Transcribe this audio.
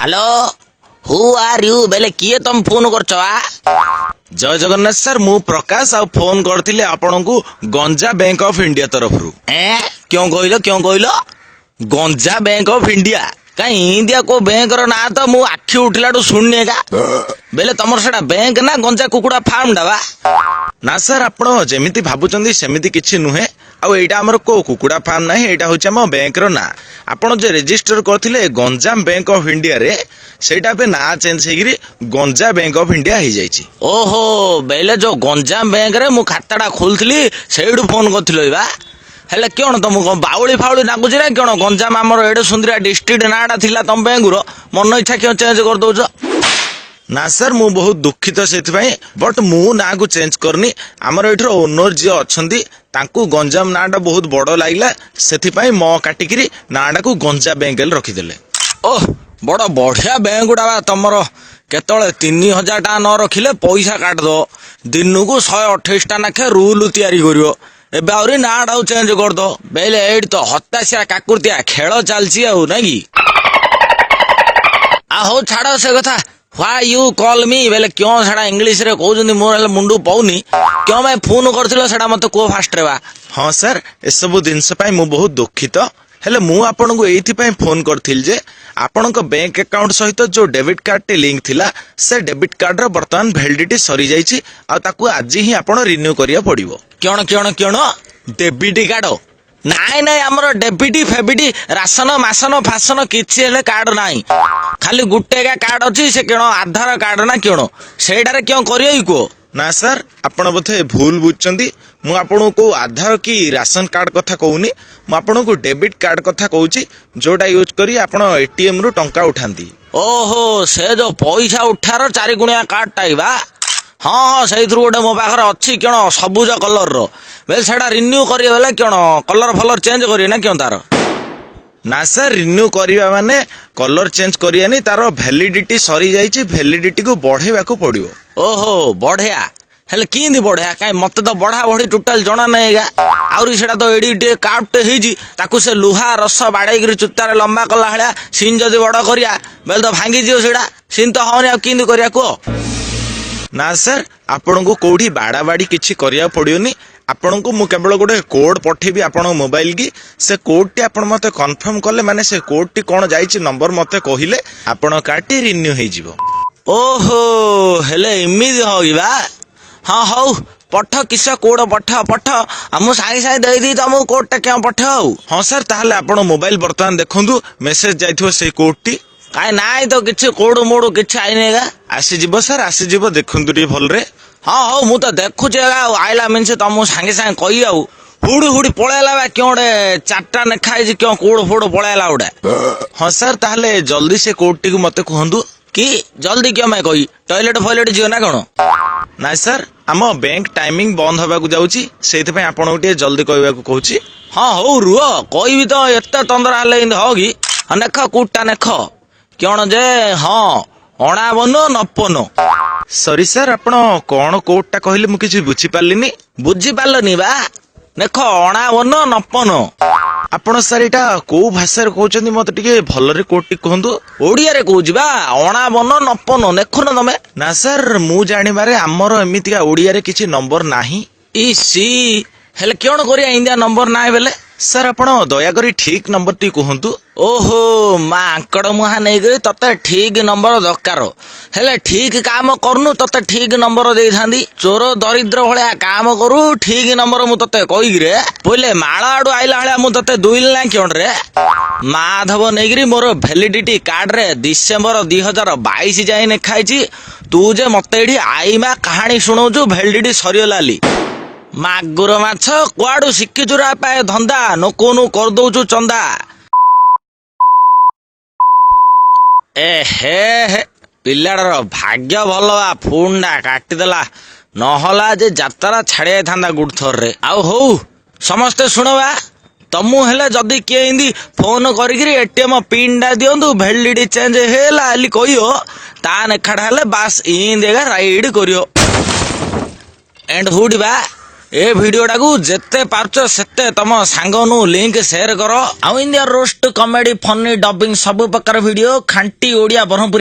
Hello, who are you? ବେଲେ କିଏ ତମେ ଫୋନ କରୁଛ ଆ? ଜୟ ଜଗନ୍ନାଥ ସାର୍, ମୁଁ ପ୍ରକାଶ ଆଉ ଫୋନ କରିଥିଲି ଆପଣଙ୍କୁ ଗଞ୍ଜା ବ୍ୟାଙ୍କ ଅଫ ଇଣ୍ଡିଆ ତରଫରୁ। ଏ, କ୍ୟୋଁ କହିଲ, କ୍ୟୋଁ କହିଲ? ଗଞ୍ଜା ବ୍ୟାଙ୍କ ଅଫ ଇଣ୍ଡିଆ? କାଇଁ, ଇନ୍ଦିଆ କୋଉ ବ୍ୟାଙ୍କର ନାଁ ତ ମୁଁ ଆଖି ଉଠିଲାଠୁ ଶୁଣିନି ଏକା। ବେଲେ ତମର ସେଟା ବ୍ୟାଙ୍କ ନା ଗଞ୍ଜା କୁକୁଡା ଫାର୍ମ ଟା ବା? ନା ସାର୍, ଆପଣ ଯେମିତି ଭାବୁଛନ୍ତି ସେମିତି କିଛି ନୁହେଁ। ଆଉ ଏଇଟା ଆମର କୋଉ କୁକୁଡା ଫାର୍ମ ନାହିଁ, ଏଇଟା ହଉଛି ଆମ ବ୍ୟାଙ୍କର ନାଁ। ଆପଣ ଯେ ରେଜିଷ୍ଟର କରିଥିଲେ ଗଞ୍ଜାମ ବ୍ୟାଙ୍କ ଅଫ ଇଣ୍ଡିଆରେ, ସେଇଟା ଏବେ ନାଁ ଚେଞ୍ଜ ହେଇକିରି ଗଞ୍ଜା ବ୍ୟାଙ୍କ ଅଫ ଇଣ୍ଡିଆ ହେଇଯାଇଛି। ଓହୋ, ବେଲେ ଯୋଉ ଗଞ୍ଜାମ ବ୍ୟାଙ୍କରେ ମୁଁ ଖାତାଟା ଖୋଲିଥିଲି, ସେଇଠୁ ଫୋନ କରିଥିଲ ବା? ହେଲେ କଣ ତମକୁ କଣ ବାଉଳି ଫାଉଳି ନାଗୁଛି ନା କଣ? ଗଞ୍ଜାମ ଆମର ଏଡେ ସୁନ୍ଦରିଆ ଡିଷ୍ଟ୍ରିକ୍ଟ ନାଁଟା ଥିଲା ତମ ବ୍ୟାଙ୍କର, ମନ ଇଚ୍ଛା କିଏ ଚେଞ୍ଜ କରିଦଉଛ? ନା ସାର୍, ମୁଁ ବହୁତ ଦୁଃଖିତ ସେଥିପାଇଁ, ବଟ୍ ମୁଁ ନାଁକୁ ଚେଞ୍ଜ କରିନି। ଆମର ଏଠିର ଓନର ଯିଏ ଅଛନ୍ତି, ତାଙ୍କୁ ଗଞ୍ଜାମ ନାଁଟା ବହୁତ ବଡ ଲାଗିଲା, ସେଥିପାଇଁ ମ କାଟିକିରି ନାଁଟାକୁ ଗଞ୍ଜା ବ୍ୟାଙ୍କ ରଖିଦେଲେ। ଓହ, ବଡ ବଢିଆ ବ୍ୟାଙ୍କ ଗୁଡା ବା ତମର। କେତେବେଳେ 3000 ଟଙ୍କା ନ ରଖିଲେ ପଇସା କାଟିଦବ, ଦିନକୁ 128ଟା ନାଖେ ରୁଲ ତିଆରି କରିବ, ଏବେ ଆହୁରି ନାଁଟାକୁ ଚେଞ୍ଜ କରିଦବ। ବେଲେ ଏଇଠି ତ ହତାଶିଆ କାକୁର୍ତିଆ ଖେଳ ଚାଲିଛି ଆଉ, ନାଇଁ କି? ଆଉ ହଉ, ଛାଡ ସେ କଥା। Why you call me? ବେଲେ କ୍ୟୋଁ ସେଟା ଇଂଲିଶରେ କହୁଛନ୍ତି, ମୋର ହେଲେ ମୁଣ୍ଡକୁ ପଉନି। କ୍ୟୋଁ ପାଇଁ ଫୋନ କରିଥିଲ, ସେଟା ମତେ କୁହ ଫାଷ୍ଟରେ ବା। ହଁ ସାର୍, ଏସବୁ ଜିନିଷ ପାଇଁ ମୁଁ ବହୁତ ଦୁଃଖିତ। ହେଲେ ମୁଁ ଆପଣଙ୍କୁ ଏଇଥିପାଇଁ ଫୋନ କରିଥିଲି ଯେ ଆପଣଙ୍କ ବ୍ୟାଙ୍କ ଆକାଉଣ୍ଟ ସହିତ ଯୋଉ ଡେବିଟ୍ କାର୍ଡଟି ଲିଙ୍କ ଥିଲା, ସେ ଡେବିଟ୍ କାର୍ଡର ବର୍ତ୍ତମାନ ଭ୍ୟାଲିଡିଟି ସରିଯାଇଛି ଆଉ ତାକୁ ଆଜି ହିଁ ଆପଣ ରିନ୍ୟୁ କରିବାକୁ ପଡିବ। କଣ କଣ କଣ? Debit card? ନାଇଁ ନାଇଁ, ଆମର ଡେବିଟ୍ ଫେବିଟି, ରାସନ ମାସନ ଫାସନ କିଛି ହେଲେ କାର୍ଡ ନାହିଁ। ଖାଲି ଗୋଟେ ଏକା କାର୍ଡ ଅଛି, ସେ କଣ ଆଧାର କାର୍ଡ ନା କଣ, ସେଇଟାରେ କଣ କରିବ କି କୁହ? ନା ସାର୍, ଆପଣ ବୋଧେ ଭୁଲ ବୁଝୁଛନ୍ତି। ମୁଁ ଆପଣଙ୍କୁ କୋଉ ଆଧାର କି ରାସନ କାର୍ଡ କଥା କହୁନି, ମୁଁ ଆପଣଙ୍କୁ ଡେବିଟ୍ କାର୍ଡ କଥା କହୁଛି, ଯୋଉଟା ୟୁଜ୍ କରି ଆପଣ ଏଟିଏମ୍ ରୁ ଟଙ୍କା ଉଠାନ୍ତି। ଓହୋ, ସେ ଯୋଉ ପଇସା ଉଠାର ଚାରି ଗୁଣିଆ କାର୍ଡ ଟା ବା? ହଁ ହଁ, ସେଇଥିରୁ ଗୋଟେ ମୋ ପାଖରେ ଅଛି, କଣ ସବୁଜ କଲରର। ବେଲେ ସେଇଟା ରିନ୍ୟୁ କରିବେ ବେଲେ କଣ କଲର ଫଲର ଚେଞ୍ଜ କରିବେ ନା କଣ ତାର? ନା ସାର୍, ରିନ୍ୟୁ କରିବା ମାନେ କଲର ଚେଞ୍ଜ କରିବାନି। ତାର ଭ୍ୟାଲିଡିଟି ସରିଯାଇଛି, ଭ୍ୟାଲିଡିଟିକୁ ବଢେଇବାକୁ ପଡିବ। ଓହୋ, ବଢିଆ। ହେଲେ କେମିତି ବଢିଆ? କାଇଁ, ମତେ ତ ବଢା ବଢି ଟୋଟାଲ ଜଣା ନାହିଁ ଏଗା। ଆହୁରି ସେଟା ତ ଏଡି ଟିକେ କାର୍ଡଟେ ହେଇଛି, ତାକୁ ସେ ଲୁହା ରସ ବାଡେଇକିରି ଚୁତାରେ ଲମ୍ବା କଲା ଭଳିଆ ସିନ୍ ଯଦି ବଡ କରିବା ବେଲେ ତ ଭାଙ୍ଗିଯିବ ସେଇଟା। ସିନ୍ ତ ହବନି, ଆଉ କେମିତି କରିବା କୁହ? ନା ସାର୍, ଆପଣଙ୍କୁ କୋଉଠି ବାଡା ବାଡି କିଛି କରିବାକୁ ପଡିବନି। ଆପଣଙ୍କୁ ମୁଁ କେବଳ ଗୋଟେ କୋଡ୍ ପଠେଇବି ଆପଣଙ୍କ ମୋବାଇଲ କି। ସେ କୋଡ୍ଟି ଆପଣ ମତେ କନଫର୍ମ କଲେ, ମାନେ ସେ କୋଡ୍ଟି କଣ ଯାଇଛି ନମ୍ବର ମତେ କହିଲେ, ଆପଣଙ୍କ କାର୍ଡଟି ରିନ୍ୟୁ ହେଇଯିବ। ଓହୋ, ହେଲେ ଏମିତି ହଉ ବା? ହଁ, ହଉ, ପଠ କିସ କୋଡ, ପଠ ପଠ। ଆଉ ମୁଁ ସାଙ୍ଗେ ସାଙ୍ଗେ ଦେଇଦେଇ ତମକୁ କୋଡଟା କେଉଁ ପଠ ଆଉ। ହଁ ସାର୍, ତାହେଲେ ଆପଣ ମୋବାଇଲ ବର୍ତ୍ତମାନ ଦେଖନ୍ତୁ, ମେସେଜ ଯାଇଥିବ ସେଇ କୋଡ୍ଟି। କାଇଁ, ନାଇଁ ତ, କିଛି କୋଡ ମୋଡ କିଛି ଆଇନି ଏଗା। ଆସିଯିବ ସାର୍, ଆସିଯିବ, ଦେଖନ୍ତୁ ଟିକେ ଭଲରେ। ହଁ, ହଉ, ମୁଁ ତ ଦେଖୁଛି ଏଗା। ଆଉ ଆଇଲା ମିନ୍ସ ତମକୁ ସାଙ୍ଗେ ସାଙ୍ଗେ କହିବି। ଆଉ ହୁଡି ହୁଡି ପଳେଇଲା ବା, କେଉଁ ଗୋଟେ ଚାରିଟା ଲେଖା ହେଇଛି, କେଉଁ କୋଡ ଫୋଡ ପଳେଇଲା ଗୋଟେ। ହଁ ସାର୍, ତାହେଲେ ଜଲ୍ଦି ସେ କୋଡ୍ଟିକୁ ମତେ କୁହନ୍ତୁ। କି ଜଲ୍ଦି କିଏ ପାଇଁ କହି, ଟଏଲେଟ ଫଏଲେଟ ଯିବ ନା କଣ? ନାଇଁ ସାର୍, ଆମ ବ୍ୟାଙ୍କ ଟାଇମିଂ ବନ୍ଦ ହବାକୁ ଯାଉଛି, ସେଇଥିପାଇଁ ଆପଣଙ୍କୁ ଟିକେ ଜଲ୍ଦି କହିବାକୁ କହୁଛି। ହଁ, ହଉ ରୁହ, କହିବି ତ। ଏତେ ତନ୍ଦରା ହେଲେ ଏମିତି ହବ କି? ହଁ, ନେଖ କୋଡଟା ନେଖ। କଣ ଯେ, ହଁ, 49 90। ସରି ସାର୍, ଆପଣ କଣ କୋଡ୍ଟା କହିଲେ, ମୁଁ କିଛି ବୁଝିପାରିଲିନି। ବୁଝିପାରିଲନି ବା? ନେଖ, 49 90। ଆପଣ ସାର୍, ଏଇଟା କୋଉ ଭାଷାରେ କହୁଛନ୍ତି? ମତେ ଟିକେ ଭଲରେ କୋଡ୍ଟି କୁହନ୍ତୁ। ଓଡିଆରେ କହୁଛି ବା, 49 90, ନେଖୁନ ତମେ। ନା ସାର୍, ମୁଁ ଜାଣିବାରେ ଆମର ଏମିତିକା ଓଡିଆରେ କିଛି ନମ୍ବର ନାହିଁ। ଇ ସି, ହେଲେ କଣ କରିବା ଇନ୍ଦିଆ ନମ୍ବର ନାହିଁ ବେଲେ? ସାର୍, ଆପଣ ଦୟାକରି ଠିକ ନମ୍ବରଟି କୁହନ୍ତୁ। ଓହୋ ମା ଆଙ୍କଡ ମୁହାଁ ନେଇକରି ତତେ ଠିକ ନମ୍ବର ଦରକାର। ହେଲେ ଠିକ କାମ କରୁନୁ, ତତେ ଠିକ ନମ୍ବର ଦେଇଥାନ୍ତି। ଚୋର ଦରିଦ୍ର ଭଳିଆ କାମ କରୁ, ଠିକ ନମ୍ବର ମୁଁ ତତେ କହିକିରେ ବୋଇଲେ ମାଳ ଆଡୁ ଆଇଲା ଭଳିଆ ମୁଁ ତତେ ଦୁଇଲି ନା କିଅଣରେ? ମାଧବ ନେଇକିରି ମୋର ଭ୍ୟାଲିଡିଟି କାର୍ଡରେ ଡିସେମ୍ବର 2022 ଯାଏଁ ଲେଖା ହେଇଛି। ତୁ ଯେ ମତେ ଏଠି ଆଇମା କାହାଣୀ ଶୁଣଉଛୁ ଭ୍ୟାଲିଡିଟି ସରିଗଲା ବୋଲି। ମାଗୁର ମାଛ କୁଆଡୁ ଶିଖିଛୁ ରା ପାଏ ଧନ୍ଦା, ନକୋନୁ କରିଦଉଛୁ ଚନ୍ଦା। ଏ ହେ ହେ, ପିଲାଟାର ଭାଗ୍ୟ ଭଲ ବା, ଫୋନଟା କାଟିଦେଲା, ନହେଲା ଯେ ଯାତ୍ରା ଛାଡି ଯାଇଥାନ୍ତା ଗୋଟେ ଥରରେ। ଆଉ ହଉ, ସମସ୍ତେ ଶୁଣବା, ତମୁ ହେଲେ ଯଦି କିଏ ଏମିତି ଫୋନ କରିକିରି ଏଟିଏମ ପିନ୍ ଟା ଦିଅନ୍ତୁ, ଭ୍ୟାଲିଡିଟି ଚେଞ୍ଜ ହେଲା ବୋଲି କହିବ, ତା ନେଖାଟା ହେଲେ ବାସ୍ ଇନ୍ତି ଏକା ରାଇଡ କରିବ। ଏଣ୍ଡ ହୁଡି ବା। ଏ ଭିଡିଓଟାକୁ ଯେତେ ପାରୁଛ ସେତେ ତମ ସାଙ୍ଗନୁ ଲିଙ୍କ ସେୟାର କର। ଆଉ India roast, comedy, funny, dubbing ସବୁ ପ୍ରକାର ଭିଡିଓ, ଖାଣ୍ଟି ଓଡ଼ିଆ ବ୍ରହ୍ମପୁର।